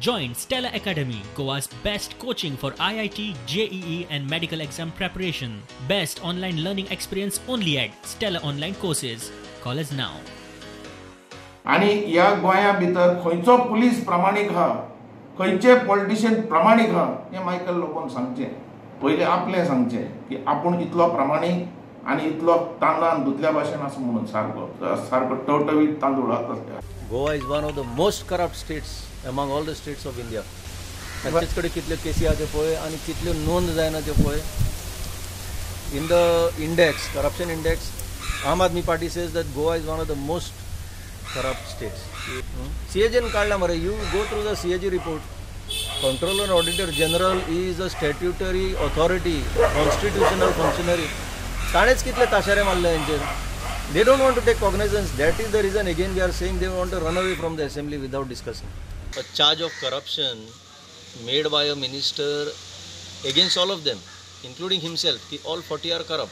Join Stellar Academy, Goa's best coaching for IIT, JEE and medical exam preparation. Best online learning experience only at Stellar Online Courses. Call us now. आनी ह्या गोंया भितर खंयचो police प्रामाणीक आहा, खंयचे politician प्रामाणीक आहा हें मायकल लोबोन सांगचें. पयलीं आपलें सांगचें की आपूण इतलो प्रामाणीक आनी इतलो तांदळान धुतल्या भाशेन आसा म्हणून, सारको सारको टवटवीत तांदूळ आसा. Goa is one of the most corrupt states among all the states of India. तांचेच कडेन कितल्यो केसी आहा त्यो पळय आनी कितल्यो नोंद जायना त्यो पळय. In the index, corruption index, Aam Aadmi Party says that Goa is one of the most corrupt states. सीएजीन काडला मरे, you go through the CAG report. Controller Auditor General is a statutory authority, constitutional functionary. ताणेंच कितले ताशारे मारले हेंचेर. They don't want to take cognizance. That is the reason again we are saying they want to run away from the assembly without discussing. A charge of corruption made by a minister against all of them, including himself, ki all 40 are corrupt.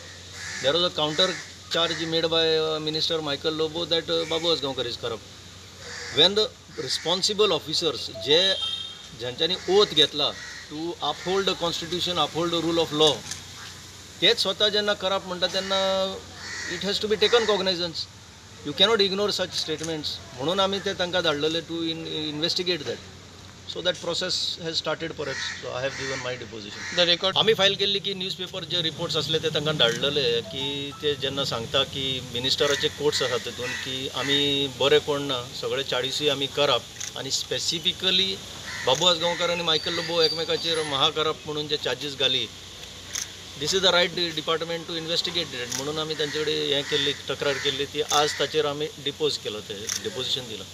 There was a counter charge made by Minister Michael Lobo that Babu Azgaonkar is corrupt. When the responsible officers, J ज्यांच्यानी oath घेतला to uphold the constitution, uphold the rule of law, तेच स्वतः जेन्ना corrupt म्हणटा तेन्ना it has to be taken cognizance. You cannot ignore such statements. म्हणून आमी ते तांकां धाडलेले to investigate that. So that process has started perhaps. So I have given my deposition. The record आमी फायल केल्ली की न्यूज पेपर जे reports आसले ते तांकां धाडलेले की ते जेन्ना सांगता की मिनिस्टराचे कोट्स आसात तेतून की आमी बरे कोण ना, सगळे 40 आमी करप आनी स्पेसिफिकली बाबू आजगांवकार आनी मायकल लोबो एकमेकाचेर महाकरप म्हणून जे चार्जीस घाली. This is the right department to investigate that. म्हणून आमी तांचे कडेन हें केल्ली, तक्रार केल्ली ती आज ताचेर आमी डिपोज केलो, ते डिपोजिशन दिलां.